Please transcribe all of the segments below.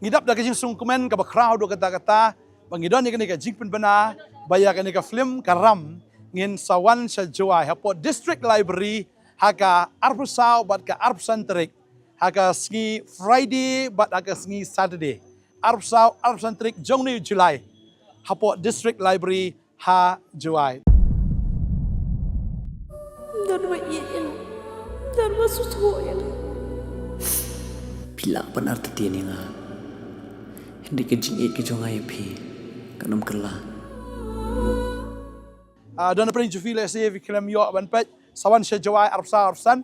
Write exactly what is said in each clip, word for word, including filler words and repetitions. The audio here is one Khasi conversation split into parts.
Ngi dap da ka jingsngewkmen kaba khraw haduh katta katta ba ngi don ïa kane ka jingpynbna ba ïa kane ka film Ka Ram ngin sa wan sha Jowai hapoh District Library ha ka arphew saw bad ka arphew san tarik, ha ka sngi Friday bad ha ka sngi Saturday, arphew saw arphew san tarik jong une u July, hapoh District Library ha Jowai. Don ba ïeit ïa nga. Don ba sngewthuh ïa nga. Phi lah ban artatien ïa nga. Hynrei ka jingïeit ka jong nga ïa phi kan ym kylla. Ah, don na pdeng jong phi lehse phi khlem ïoh ban peit, sa wan sha Jowai arphew saw arphew san.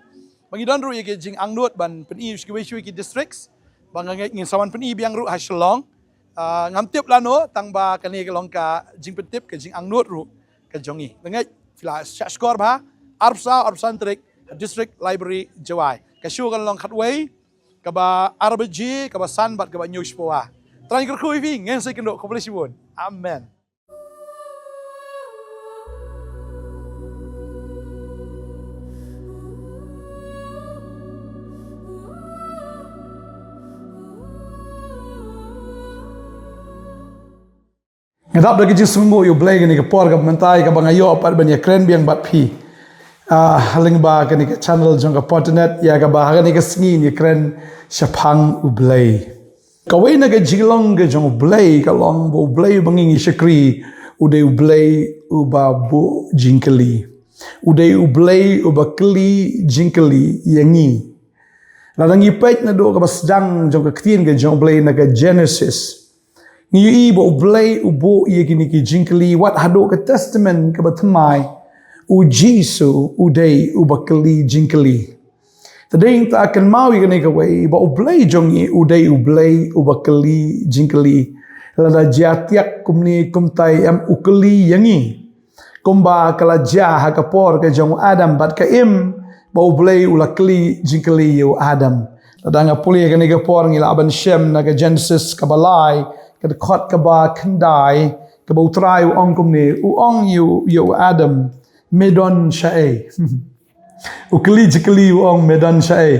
Ba ngi don ruh ïa ki jingangnud ban pyni sha kiwei kiwei ki districts. Ba nga ngeit ngin sa wan pyni biang ruh ha Shillong. Ah, ngam tip lano, tang ba kane ka long ka jingpyntip, ka jingangnud ruh ka jong ngi. Nga ngeit phi la shah shkor bha, arphew saw arphew san tarik ha District Library Jowai. Ka show kan long khatwei, kaba ar baje, kaba san bad kaba hynñiew shiphew. Trai kyrkhu ïa phi, ngin sa ïakynduh, khublei shibun. Amen. Nga dap da ka jingsngewnguh ïa U Blei kane ka por kaba mynta kaba nga ïoh pat ban ïakren biang bad phi. Ah, ha lyngba kane ka channel jong ka Potternet, ïa kaba ha kane ka sngi ngi kren shaphang U Blei. Kawei na ka jinglong ka jong U Blei ka long ba U Blei uba ngi ngi shakri u dei U Blei uba buh jingkylli. U dei U Blei uba kylli jingkylli ïa ngi. Lada ngi peit naduh kaba sdang jong ka ktien ka jong U Blei na ka Genesis, ngi ïohi ba U Blei u buh ïa kine ki jingkylli, wat haduh ka Testament kaba thymmai, U Jisu u dei uba kylli jingkylli. Te dei ngi ta kynmaw ïa kane kawei ba U Blei jong ngi u dei U Blei uba kylli jingkylli. Lada jia tiak kumne kumtai em u kylli ïa ngi. Kumba ka la jia ha ka por ka jong u Adam bad ka Im, ba U Blei u la kylli jingkylli ïa u Adam. Lada nga pule kane ka por ngi lah ban shem na ka Genesis kaba lai, ka dkhot kaba khyndai, kaba U Trai u ong kumne, u ong ïa u, ïa u Adam, me don shaei. U kylli jingkylli u ong me don shaei.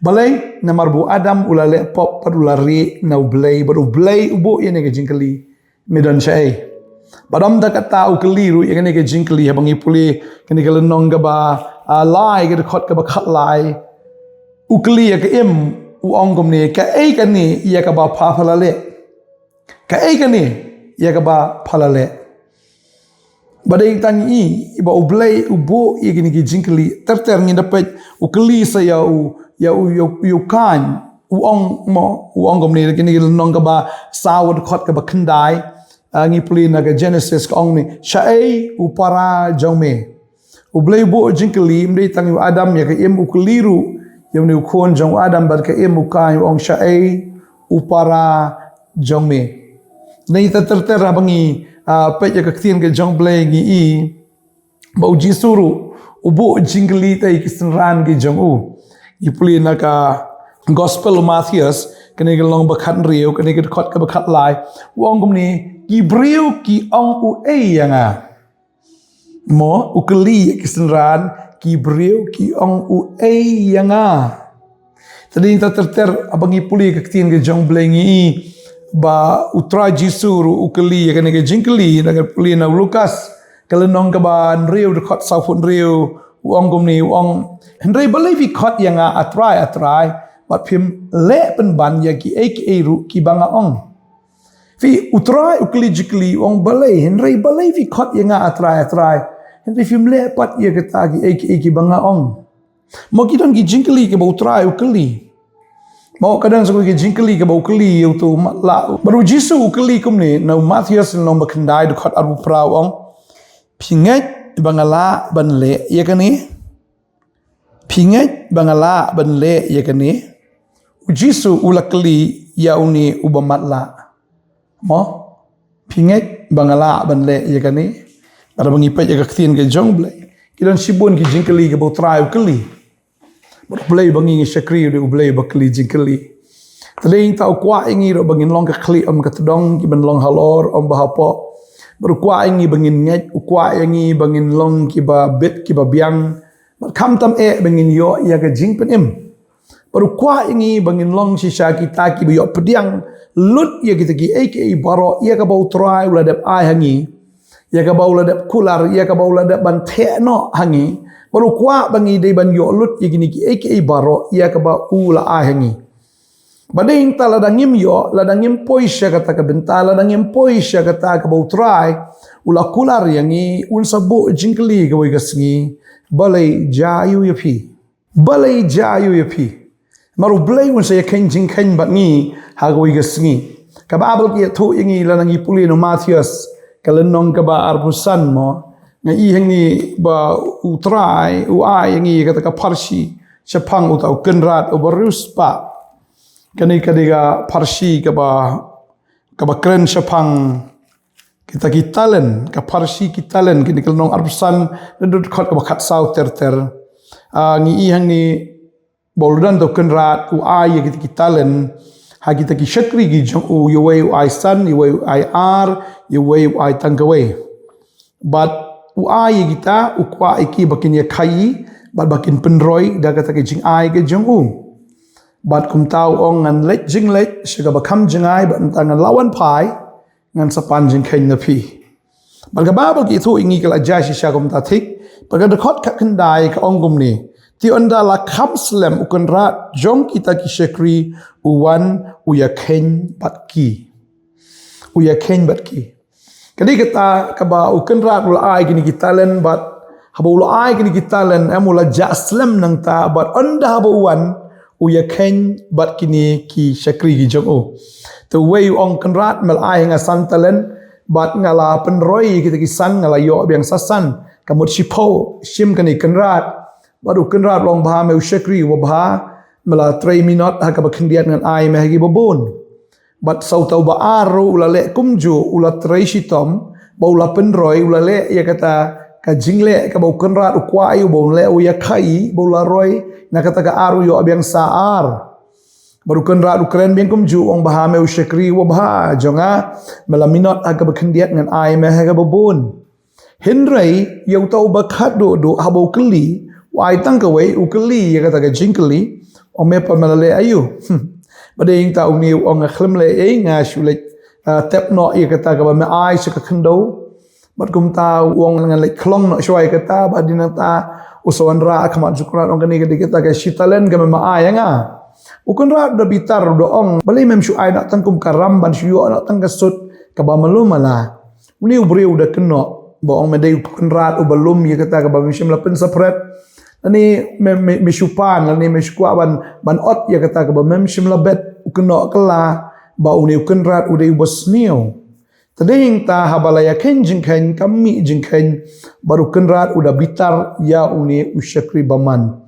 Balei? Namar ba u Adam u la leh pop bad u la rieh na U Blei, bad U Blei u buh ïa kane ka jingkylli, me don shaei. Bad ym da kata, u kylli ruh ïa kane ka jingkylli, haba ngi pule kane ka lynnong kaba, ah, lai, ka dkhot kaba khatlai. U kylli ïa ka Im, u ong kumne, kaei kane ïa kaba pha pha la leh? Kaei kane ïa kaba pha la leh? Ba dei tang i ba U Blei u buh ïa kine ki jingkylli, ter ter ngin da peit u kylli sa ïa u, ïa u, ïa u, ïa u Kain, u ong mo, u ong kumne, kine ki lynnong kaba saw, dkhot kaba khyndai, ah, ngi pule na ka Genesis ka ong ne, shaei u para jong me. U Blei u buh jingkylli, ym dei tang ïa u Adam, ïa ka Im u kylli ruh, ïa une u khun jong u Adam bad ka Im, u Kain, u ong shaei u para jong me. Ngi ta ter ter haba ngi, ah, peit ïa ka ktien ka jong U Blei ngi i ba U Jisu ruh u buh jingkylli ïa ki synran ki jong u. Ngi pule na ka Gospel u Mathaios, kane ka lynnong ba khathynriew, kane ka dkhot kaba khatlai, u ong kumne, ki briew ki ong uei ïa nga? Mo, u kylli ïa ki synran, ki briew ki ong uei ïa nga? Te dei ngi ta ter ter haba ngi pule ka ktien ka jong U Blei ngi i ba U Trai Jisu ruh u kylli ïa kane ka jingkylli, na ka pule na u Lukas ka lynnong kaba hynriew, dkhot sawphew hynriew, u ong kumne, u ong, hynrei balei phi khot ïa nga, A Trai, A Trai, bad phim leh pynban ïa kiei kiei ruh kiba nga ong? Phi, U Trai u kylli jingkylli, u ong balei, hynrei balei phi khot ïa nga A Trai, A Trai, hynrei phim leh pat ïa kata kiei kiei kiba nga ong? Mo, ki don ki jingkylli kiba U Trai u kylli. Mo, ka don sa ki jingkylli kiba u kylli ïa uto u matlah. Bad U Jisu u kylli kumne, na u Mathaios lynnong ba khyndai, dkhot arphew phra, u ong, phi ngeit ba nga lah ban leh ïa kane? Phi ngeit ba nga lah ban leh ïa kane? U Jisu u la kylli ïa une uba matlah. Mo, phi ngeit ba nga lah ban leh ïa kane? Bad haba ngi peit ïa ka ktien ka jong U Blei, ki don shibun ki jingkylli kiba U Trai u kylli. Bad U Blei ba ngi ngi shakri u dei U Blei ba kylli jingkylli. Te dei ngi ta u kwah ïa ngi ruh ba ngin long ka khlieh ym ka tdong, kiban long halor ym ba hapoh. Bad u kwah ïa ngi ba ngin ngeit, u kwah ïa ngi ba ngin long kiba bit kiba biang. Bad khamtam eh ba ngin ïoh ïa ka jingpynim. Bad u kwah ïa ngi ba ngin long shisha kita kiba ïoh pdiang lut ïa kita kiei kiei baroh ïa kaba u Trai u la dep ai ha ngi, ïa kaba u la dep kular, ïa kaba u la dep ban theh noh ha ngi. Bad u kwah ba ngi dei ban ïoh lut ïa kine kiei kiei baroh ïa kaba u la ai ha ngi. Bad dei nangta lada ngim ïoh, lada ngim poi sha kata ka bynta, lada ngim poi sha kata kaba u Trai u la kular ïa ngi, un sa buh jingkylli kawei ka sngi: Balei jia aiu ïa phi? Balei jia aiu ïa phi? Namar u Blei un sa ïakheiñ jingkheiñ bad ngi ha kawei ka sngi. Ka Baibl ka ïathuh ïa ngi lada ngi pule na u Mathaios ka lynnong kaba arphew san mo, nga i hangne ba u Trai u ai ïa ngi kata ka pharshi shaphang uta u kynrad uba riewspah. Kane ka dei ka pharshi kaba, kaba kren shaphang kita ki talent, ka pharshi ki talent, kane ka lynnong arphew san, na dkhot kaba khatsaw ter ter. Ah, ngi i hangne ba u la don uta u kynrad, u ai ïa kita ki talent ha kita ki shakri ki jong u, ïa uwei u ai san, ïa uwei u ai ar, ïa uwei u ai tang kawei. Bad u ai ïa kita, u kwah ïa ki ba kin ïakhaii bad ba kin pynroi da kata ka jingai ka jong u. Bad kumta u ong, ngan leit jingleit sha kaba kham jngai, bad mynta ngan la wan phai, ngan sa pan jingkheiñ na phi. Bad ka Baibl ka ïathuh ïa ngi ka la jia shisha kumta thik. Bad ka dkhot khatkhyndai ka ong kumne: Te ynda la kham slem u kynrad jong kita ki shakri u wan, u ïakheiñ bad ki. U ïakheiñ bad ki. Ka dei kata kaba u kynrad u la ai kine ki talent, bad haba u la ai kine ki talent, em, u la jah slem nangta, bad ynda haba u wan, u ïakheiñ bad kine ki shakri ki jong u. Te uwei u ong, kynrad, me la ai ha nga san talent, bad nga la pynroi ïa kita ki san, nga la ïoh biang sa san. Ka mut shiphew shim kane kynrad. Bad u kynrad u ong, bha me u shakri uba bha, me la trei minot ha kaba khyndiat, ngan ai me ha kiba bun. Bad sa uta uba ar ruh u la leh kumjuh, u la trei shitom, bad u la pynroi, u la leh ïa kata ka jingleh kaba u kynrad u kwah ïa u, ba un leh, u ïakhai, bad u la roi na kata ka ar, u ïoh biang sa ar. Bad u kynrad u kren biang kumjuh, u ong, bha me u shakri uba bha jong nga, me la minot ha kaba khyndiat, ngan ai me ha kaba bun. Hynrei ïa uta uba khadduh duh, haba u kylli, u ai tang kawei, u kylli ïa kata ka jingkylli, ong, me pat me la leh aiu? Hmm. Bad dei nangta une u ong, nga khlem leh ei, nga shu leit, ah, tep noh ïa kata kaba me ai sha ka khyndew. Bad kumta u ong, ngan leit khlong noh shuwa ïa kata. Bad dei nangta u sa wanrah ha khmat jong u kynrad, ong, kane ka dei kata ka shi talent kaba me ai ïa nga. U kynrad u da bitar, u da ong, balei mem shu ai noh tang kum ka ram, ban shu ïoh noh tang ka sut kaba malu mala? Une u briew u da kynnoh, ba ong, me dei u kynrad uba lum ïa kata kaba mem shym la pynsaphriang, lane me, me, me shu pan, lane me shu kwah ban, ban ot ïa kata kaba mem shym la bet. U kynnoh kylla ba une u kynrad u dei uba sniew. Te dei nangta haba la ïakheiñ jingkheiñ, kam mih jingkheiñ, bad u kynrad u da bitar ïa une u shakri bymman.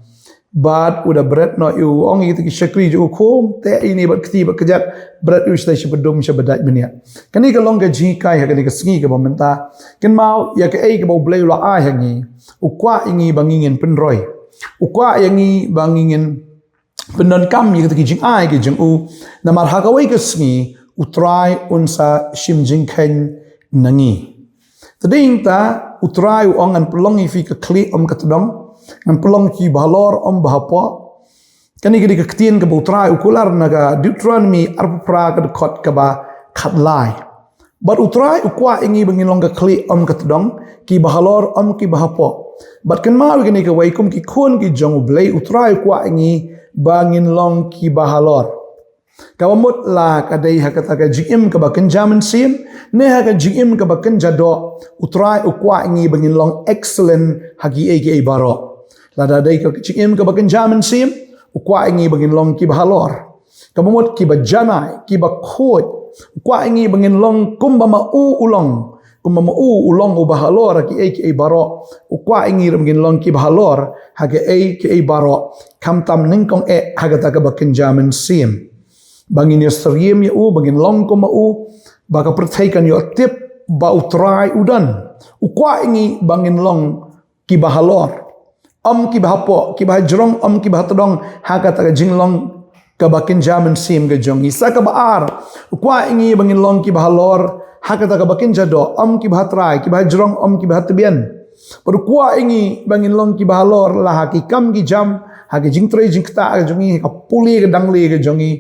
Bad u da bret noh ïa u, ong ïa kita ki shakri jong u, khum, teh ïa ine bad kti bad kjat, bret ïa u shatai sha ba dum sha ba dait bniah. Kane ka long ka jinghikai ha kane ka sngi kaba mynta. Kynmaw ïa kaei kaba u Blei u la ai ha ngi. U kwah ïa ngi ba ngi ngin pynroi. U kwah ïa ngi ba ngi ngin pyndonkam ïa kita ki jingai ki jong u. Namar ha kawei ka sngi u Trai un sa shim jingkheiñ na ngi. Te dei nangta u Trai u ong, ngan pynlong ïa phi ka khlieh ym ka tdong, ngan pynlong ïa phi ba halor ym ba hapoh. Kane ka dei ka ktien kaba u Trai u kular na ka Deuteronomy arphew phra ka dkhot kaba khatlai. Bad u Trai u kwah ïa ngi ba ngin long ka khlieh ym ka tdong, kiba halor ym kiba hapoh. Bad kynmaw ïa kane kawei, kum ki khun ki jong u Blei, u Trai u kwah ïa ngi ba ngin long kiba halor. Kaba mut la ka dei ha kata ka jingim kaba kynja mynsiem, ne ha ka jingim kaba kynja doh, u Trai u kwah ïa ngi ba ngin long excellent ha kiei kiei baroh. Lada dei ka jingim kaba kynja mynsiem, u kwah ïa ngi ba ngin long kiba halor. Kaba mut kiba janai, kiba khuid. U kwah ïa ngi ba ngin long kumba ma u u long. Kumba ma u u long uba halor ha kiei kiei baroh, u kwah ïa ngi ruh ba ngin long kiba halor ha kiei kiei baroh. Khamtam nyngkong eh ha kata kaba kynja mynsiem. Ba ngin ïasyriem ïa u, ba ngin long kum ma u, ba ka pyrthei kan ïoh tip ba u Trai u don. U kwah ïa ngi ba ngin long kiba halor ym kiba hapoh, kiba hajrong ym kiba hatdong, ha kata ka jinglong kaba kynja mynsiem ka jong ngi. Sa kaba ar, u kwah ïa ngi ba ngin long kiba halor ha kata kaba kynja doh, ym kiba hatrai, kiba hajrong ym kiba hatbian. Bad u kwah ïa ngi ba ngin long kiba halor la ha ki kam ki jam, ha ka jingtrei jingktah ka jong ngi, ha ka pule ka dangle ka jong ngi,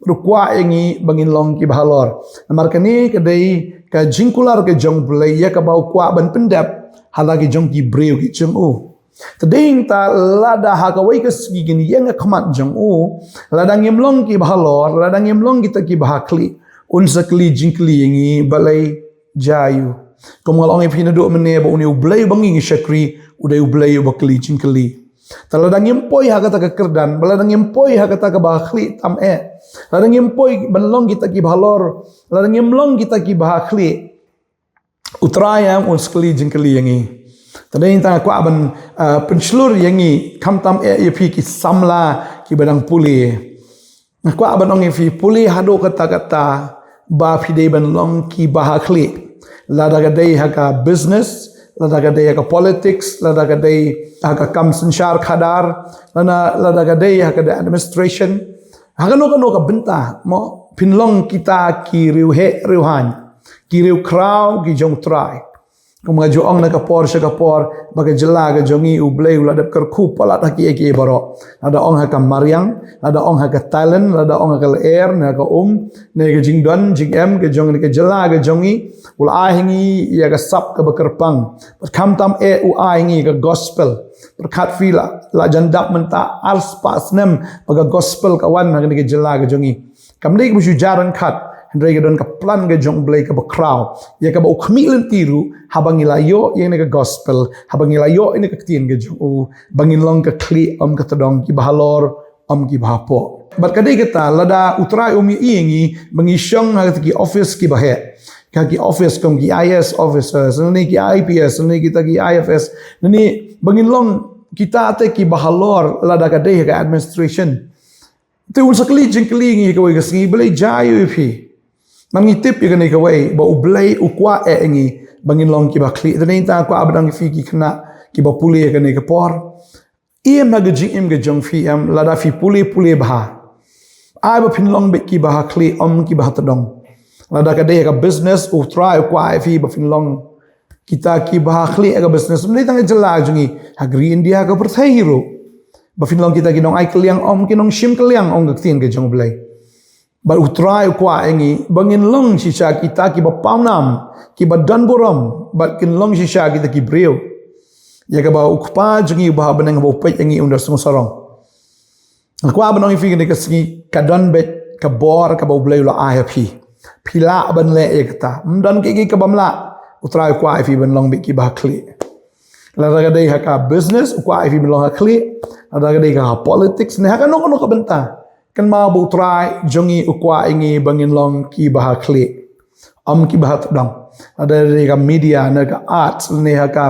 u kwah ïa ngi ba ngin long kiba halor. Namar kane ka dei ka jingkular ka jong U Blei ïa kaba u kwah ban pyndep ha la ki jong ki briew ki jong u. Te dei nangta lada ha kawei ka sngi ngin ïeng ha khmat jong u, lada ngim long kiba halor, lada ngim long kita kiba hakhlieh, un sa kylli jingkylli ïa ngi, balei jia aïu? Kum nga la ong ïa phi naduh mynne ba une U Blei uba ngi ngi shakri u dei U Blei uba kylli jingkylli. Te lada ngim poi ha kata ka kyrdan, ba lada ngim poi ha kata kaba hakhlieh tam eh, lada ngim poi ban long kita kiba halor, lada ngim long kita kiba hakhlieh, U Trai em un sa kylli jingkylli ïa ngi. Te dei nangta nga kwah ban, ah, pynshlur ïa ngi, khamtam eh ïa phi ki samla kiba dang pule. Nga kwah ban ong ïa phi, pule haduh katta katta ba phi dei ban long kiba hakhlieh. Lada ka dei ha ka business, lada ka dei ha ka politics, lada ka dei ha ka kam synshar khadar, lada, lada ka dei ha ka dei administration. Ha kano kano ka bynta, mo, phin long kita ki riewheh riewhaiñ, ki riewkhraw ki jong U Trai. Kum nga ju ong na ka por sha ka por, ba ka jylla ka jong ngi U Blei u la dep kyrkhu palat ha kiei kiei baroh. Lada ong ha ka mariang, lada ong ha ka talent, lada ong ha ka lyer, na ka um, na ka jingdon jingem ka jong ngi, ka jylla ka jong ngi, u la ai ha ngi ïa ka sap kaba kyrpang. Bad khamtam eh u ai ha ngi ka gospel. Pyrkhat phi la, la jan dap mynta ar spah snem ba ka gospel ka wan ha kane ka jylla ka jong ngi. Kam dei kaba shu jar ryngkat, hynrei ka don ka plan ka jong U Blei kaba khraw, ïa kaba u khmih lynti ruh, haba ngi la ïoh ïa kane ka gospel, haba ngi la ïoh ïa kane ka ktien ka jong u, ba ngin long ka khlieh ym ka tdong, kiba halor ym kiba hapoh. Bad ka dei kata, lada U Trai um ïohi ïa ngi ba ngi shong ha kita ki office kiba heh, ha ki office kum ki I A S officers, lane ki I P S, lane kita ki I F S, lane ba ngin long kita te kiba halor, lada ka dei ha ka administration, te un sa kylli jingkylli ïa ngi ha kawei ka sngi, balei jia aïu ïa phi? Namar ngi tip ïa kane kawei, ba U Blei u kwah eh ïa ngi ba ngin long kiba hakhlieh. Te dei nangta nga kwah ban ong ïa phi ki khynnah kiba pule ha kane ka por, im ha ka jingim ka jong phi em, lada phi pule, pule bha. Ai ba phin long beit kiba hakhlieh ym kiba hatdong. Lada ka dei ha ka business, U Trai u kwah ïa phi ba phin long kita kiba hakhlieh ha ka business. Ym dei tang ha ka jylla jong ngi, ha ka ri India, ha ka pyrthei hi ruh, ba phin long kita ki nongai kylliang ym ki nongshim kylliang, ong ka ktien ka jong U Blei. Bad U Trai u kwah ïa ngi ba ngin long shisha kita kiba pawnam, kiba don burom, bad kin long shisha kita ki briew ïa kaba U Kpa jong ngi uba ha bneng haba u peit ïa ngi un da sngewsarong. Nga kwah ban ong ïa phi kane ka sngi, ka don beit ka bor kaba U Blei u la ai ha phi. Phi lah ban leh ïa kata. Ym don kiei kiei kaba ym lah. U Trai u kwah ïa phi ban long beit kiba hakhlieh. Lada ka dei ha ka business, u kwah ïa phi ban long hakhlieh. Lada ka dei ha ka politics ne ha kano kano ka bynta, kynmaw ba U Trai jong ngi u kwah ïa ngi ba ngin long kiba hakhlieh, ym kiba hatdong. Lada ka dei ha ka media ne ka arts ne ha ka,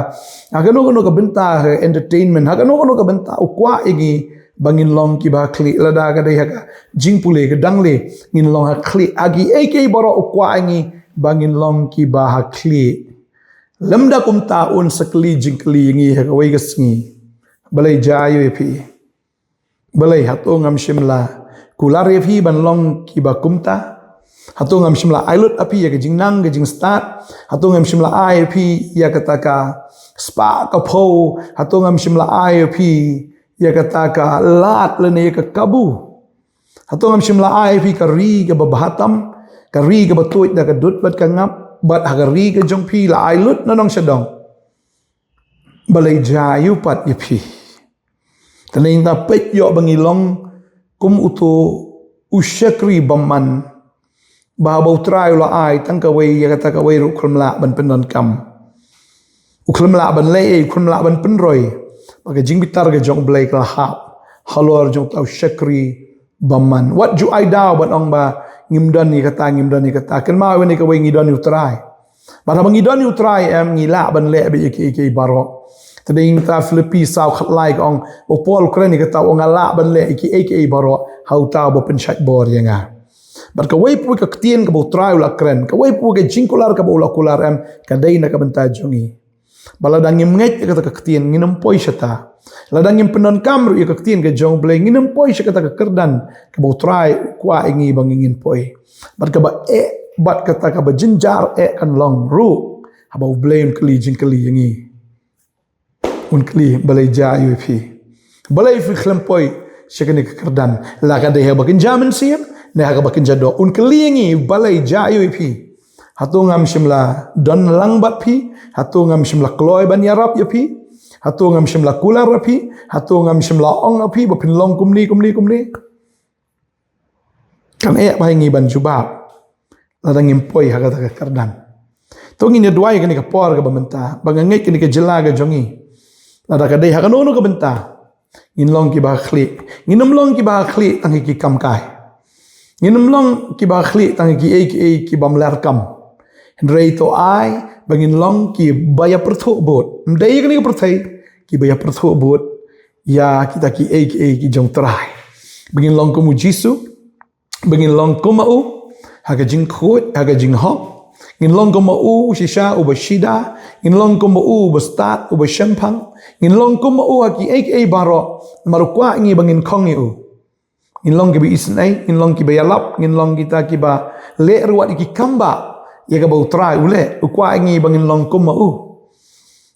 ha kano kano ka bynta, ha ka entertainment, ha kano kano ka bynta, u kwah ïa ngi ba ngin long kiba hakhlieh. Lada ka dei ha ka jingpule, ka dangle, ngin long hakhlieh. Ha kiei kiei baroh u kwah ïa ngi ba ngin long kiba hakhlieh. Lymda kumta un sa kylli jingkylli ïa ngi ha kawei ka sngi, balei jia aïu ïa phi? Balei, hato ngam shym la kular ïa phi ban long kiba kumta? Hato ngam shym la ai lut ha phi ïa ka jingnang ka jingstad? Hato ngam shym la ai ïa phi ïa kata ka spah ka phew? Hato ngam shym la ai ïa phi ïa kata ka lad lane ïa ka kabu? Hato ngam shym la ai ïa phi ka ri kaba bha tam, ka ri kaba tuid da ka dud bad ka ngap, bad ha ka ri ka jong phi la ai lut na nongshadong? Balei jia aïu pat ïa phi? Te nangta peit ïoh ba ngi long kum uto u shakri bymman, ba haba U Trai u la ai tang kawei, ïa kata kawei ruh u khlem lah ban pyndonkam. U khlem lah ban leh ei, u khlem lah ban pynroi. Ba ka jingbitar ka jong U Blei ka la hap halor jong uta u shakri bymman. Wat ju ai daw ban ong ba ngim don ïa kata, ngim don ïa kata. Kynmaw ïa kane kawei, ngi don ïa U Trai. Bad haba ngi don ïa U Trai em, ngi lah ban leh beit ïa kiei kiei baroh. Te dei nangta Philippi saw khatlai ka ong, u Paul u kren ïa kata, u ong nga lah ban leh ïa kiei kiei baroh ha uta uba pynshait bor ïa nga. Bad kawei pat ka ktien kaba U Trai u la kren, kawei pat ka jingkular kaba u la kular em, ka dei na ka bynta jong ngi. Ba lada ngim ngeit ïa kata ka ktien, ngin ym poi shata. Lada ngim pyndonkam ruh ïa ka ktien ka jong U Blei, ngin ym poi sha kata ka kyrdan kaba U Trai u kwah ïa ngi ba ngin poi. Bad kaba eh, bad kata kaba jynjar eh kan long ruh haba U Blei un kylli jingkylli ïa ngi. Un kylli, balei jia aïu ïa phi? Balei phi khlem poi sha kane ka kyrdan? La ka dei ha kaba kynja mynsiem ne ha kaba kynja doh? Un kylli ïa ngi, balei, jia aiu ïa phi? Hato ngam shym la don lang bad phi? Hato ngam shym la kloi ban ïarap ïa phi? Hato ngam shym la kular ïa phi? Hato ngam shym la ong ïa phi ba phin long kumne, kumne, kumne? Kan eh bha ïa ngi ban jubab lada ngim poi ha kata ka kyrdan. To ngin ïa duwai kane ka por kaba mynta, ba nga ngeit kane ka jylla ka jong ngi, lada ka dei ha kano kano ka bynta, ngin long kiba ha khlieh. Ngin ym long kiba ha khlieh tang ha ki kam kai. Ngin ym long kiba ha khlieh tang ha kiei kiei ki bym lah kam. Hynrei to ai ba ngin long kiba ïa pyrthuh bud. Ym dei kane ka pyrthei, kiba ïa pyrthuh bud ïa kita kiei kiei ki jong Trai. Ba ngin long kum u Jisu, ba ngin long kum u ha ka jingkhuid, ha ka jinghok. Ngin long kum u shisha uba shida. Ngin long kum u uba stad, uba shemphang. Ngin long kum u ha kiei kiei baroh. Namar u kwah ïa ngi ba ngin khong ïa u. Ngin long kiba isynei, ngin long kiba ïalap, ngin long kita kiba leh ruh wat ïa ki kam ba ïa kaba u Trai u leh. U kwah ïa ngi ba ngin long kum u.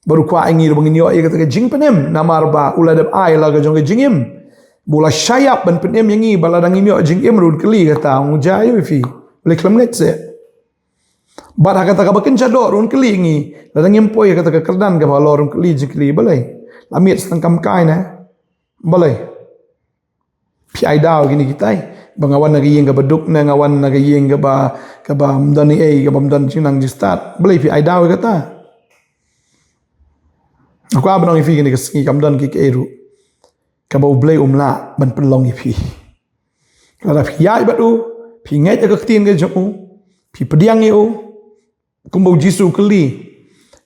Bad u kwah ïa ngi ruh ba ngin ïoh ïa kata ka jingpynim, namar ba u la dep ai la ka jong ka jingim. Ba u la shah ïap ban pynim ïa ngi, ba lada ngim ïoh jingim ruh un kylli, kata ong, jia aiu ïa phi? Balei khlem ngeit seh? Bad ha kata kaba kynja doh ruh un kylli ïa ngi, lada ngim poi ha kata ka kyrdan kaba halor, un kylli jingkylli, balei? La miet sa tang kam kai ne? Balei? Phi ai daw ïa kine kitai, ba nga wan na ka ïing kaba duk ne nga wan na ka ïing kaba, kaba ym don ei ei, kaba ym don jingnang jingstad? Balei phi ai daw ïa kata? Nga kwah ban ong ïa phi kane ka sngi, kam don kiei kiei ruh kaba U Blei um lah ban pynlong ïa phi. Lada phi ïaid bad u, phi ngeit ïa ka ktien ka jong u, phi pdiang ïa u, kumba u Jisu u kylli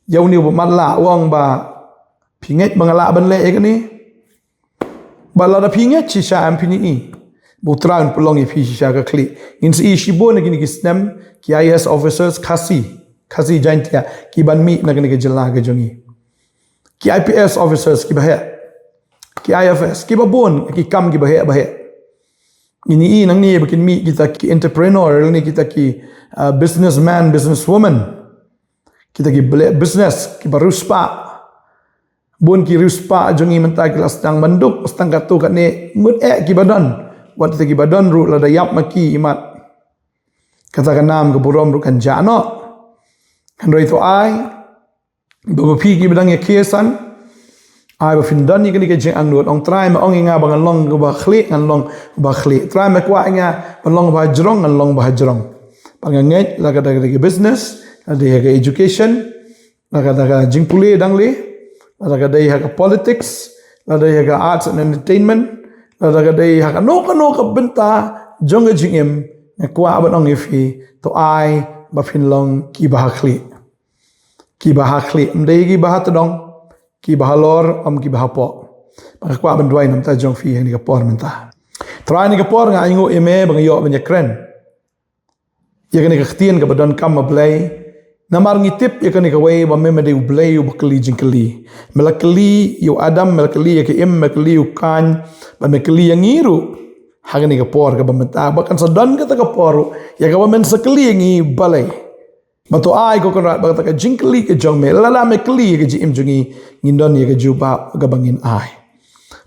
ïa une uba matlah, u ong ba, phi ngeit ba nga lah ban leh ïa kane? Bad lada phi ngeit shisha, em, phin ïohi ba u Trai un pynlong ïa phi shisha ka khlieh. Ngin sa ïohi shibun ha kine ki snem ki I A S officers Khasi, Khasi Jaiñtia, ki ban mih na kane ka jylla ka jong ngi. Ki I P S officers kiba heh, ki I F S, kiba bun, ki kam kiba heh ba heh. Ngin ïohi nangne ba kin mih kita ki entrepreneur, lane kita ki, uh, businessman, businesswoman, kita kiba leh business, kiba riewspah. Bun ki riewspah jong ngi mynta ki la sdang ban duk, sdang katto katne, ngut eh kiba don. Wat kita kiba don ruh, lada ïap ma ki, imat, kata ka nam ka burom ruh kan jah noh. Hynrei to ai ba, ba phi kiba dang ïa khie san, ai ba phin don ïa kane ka jingangnud. Ong, Trai, me ong ïa nga ba ngan long kaba ha khlieh, ngan long kaba ha khlieh. Trai, me kwah ïa nga ban long kaba ha jrong, ngan long kaba ha jrong. Bad nga ngeit, la ka dei ha ka business, la ka dei ha ka education, la ka dei ha ka jingpule dang leh, la ka dei ha ka politics, la ka dei ha ka arts and entertainment, la ka dei ha kano kano ka bynta jong ka jingim, nga kwah ban ong ïa phi, to ai ba phin long kiba ha khlieh. Kiba ha khlieh, ym dei kiba ha tdong, kiba halor, ym kiba hapoh. Bad nga kwah ban duwai namar jong phi ha kane ka por mynta. Trai, ha kane ka por nga ainguh ïa me ba nga ïoh ban ïakren ïa kane ka ktien kaba donkam, A Blei. Namar ngi tip ïa kane kawei ba me, me dei U Blei uba kylli jingkylli. Me la kylli ïa u Adam, me la kylli ïa ka Im, me kylli ïa u Kain, bad me kylli ïa ngi ruh ha kane ka por kaba mynta, ba kan sa don kata ka por ruh ïa kaba men sa kylli ïa ngi, balei? Bad to ai ko Kynrad ba kata ka jingkylli ka jong me, lada me kylli ïa ka jingim jong ngi, ngin don ïa ka jubab kaba ngin ai.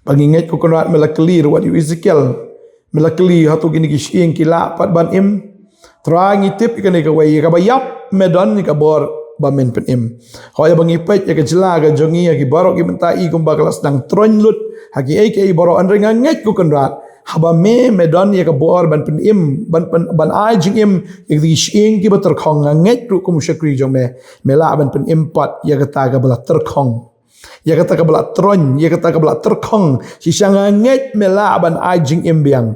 Ba ngi ngeit ko Kynrad, me la kylli ruh wat ïa u Ezekiel, me la kylli, hato kine ki shyieng ki lah pat ban im? Trai, ngi tip ïa kane kawei, ïa kaba ïap me don ïa ka bor ba men pynim. Hooid, haba ngi peit ïa ka jylla ka jong ngi, ïa ki baroh ki bynta i kumba ka la sdang troiñ lut ha kiei kiei baroh, hynrei nga ngeit ko Kynrad, haba me, me don ïa ka bor ban pynim, ban, ban, ban ai jingim ïa ki shyieng kiba tyrkhong, nga ngeit ruh kum u shakri jong me, me lah ban pynim pat ïa kata kaba la tyrkhong, ïa kata kaba la troiñ, ïa kata kaba la tyrkhong. Shisha nga ngeit me lah ban ai jingim biang.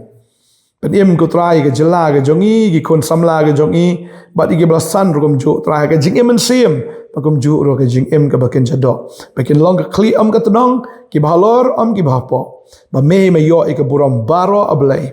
Pynim ko Trai ïa ka jylla ka jong ngi, ki khun samla ka jong ngi, bad ïa kiba la san ruh kumjuh Trai, ha ka jingim mynsiem, bad kumjuh ruh ha ka jingim kaba kynja doh. Ba kin long ka khlieh ym ka tdong, kiba halor ym kiba hapoh. Ba me hi me ïoh ïa ka burom baroh, A Blei.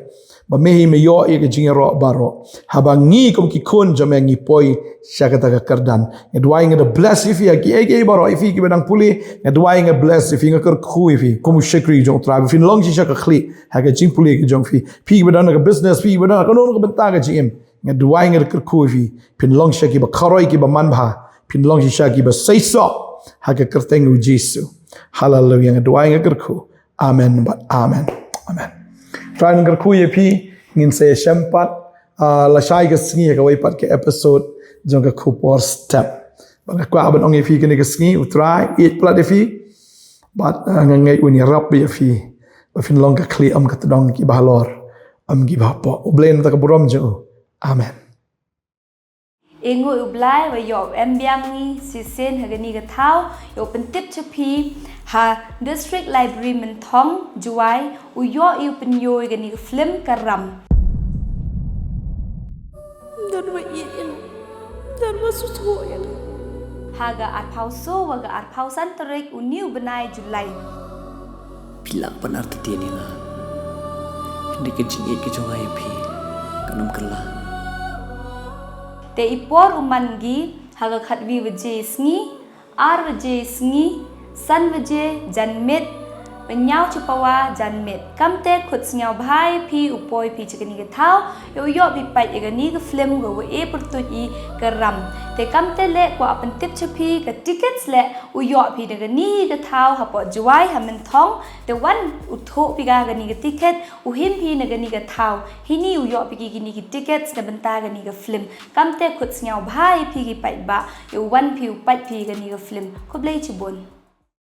Ba me hi me ïoh ïa ka jingïaroh baroh. Haba ngi kum ki khun jong me ngi poi sha kata ka kyrdan, nga duwai, nga da bless ïa phi, ha kiei kiei baroh, ïa phi kiba dang pule, nga duwai, nga bless ïa phi, nga kyrkhu ïa phi kum u shakri jong u Trai, ba phin long shisha ka khlieh ha ka jingpule ka jong phi. Phi kiba don ha ka business, phi kiba don ha kano kano ka bynta ka jingim, nga duwai, nga da kyrkhu ïa phi, phin long shisha kiba kharoi, kiba manbha, phin long shisha kiba seisoh ha ka kyrteng u Jisu. Haleluia, nga duwai, nga kyrkhu. Amen bad amen. Amen. Trai nang kyrkhu ïa phi, ngin sa ïashem pat, ah, lashai ka sngi ïa kawei pat ka episode jong ka khubor step. Bad nga kwah ban ong ïa phi kane ka sngi, U Trai ïeit palat ïa phi. Bad, ah, nga ngeit un ïarap ïa phi. Ba phin long ka khlieh ym ka tdong, kiba halor ym kiba hapoh. U Blei un da ka burom jong u. Amen. Ïa ngi u Blai ba ïoh em biang ngi shisien ha kane ka thaw, ïoh pyntip cha phi ha District Library Mynthong, Jowai, u ïoh ïa u pynïoh ïa kane ka film Ka Ram. Don wa ïeit ïa nga. Don wa sngewthuh ïa nga. Ha ka arphew saw wa ka arphew san tarik une u bnai July. Phi lah ban artatien ïa nga. Hynrei ka jingïeit ka jong nga ïa phi kan ym kylla. Te i por u man ngi ha ka khatwi baje sngi, ar baje sngi, san baje janmiet, hynñiew cha pawa janmiet. Kamte khut sngewbha ïa phi u poi phi cha kane ka thaw, ïa u ïoh phi peit ïa kane ka film ka wa e pyrtuit i Ka Ram. Te kamte leh kwah pyntip cha phi ka tickets leh u ïoh phi na kane ka thaw hapoh Jowai ha Mynthong. Te wan u thoh phi ka kane ka ticket, u him phi na kane ka thaw. Hini u ïoh phi ki kine ki tickets na bynta kane ka film. Kamte khut sngewbha ïa phi ki paidbah, ïa u wan phi u peit phi kane ka film. Khublei chibun.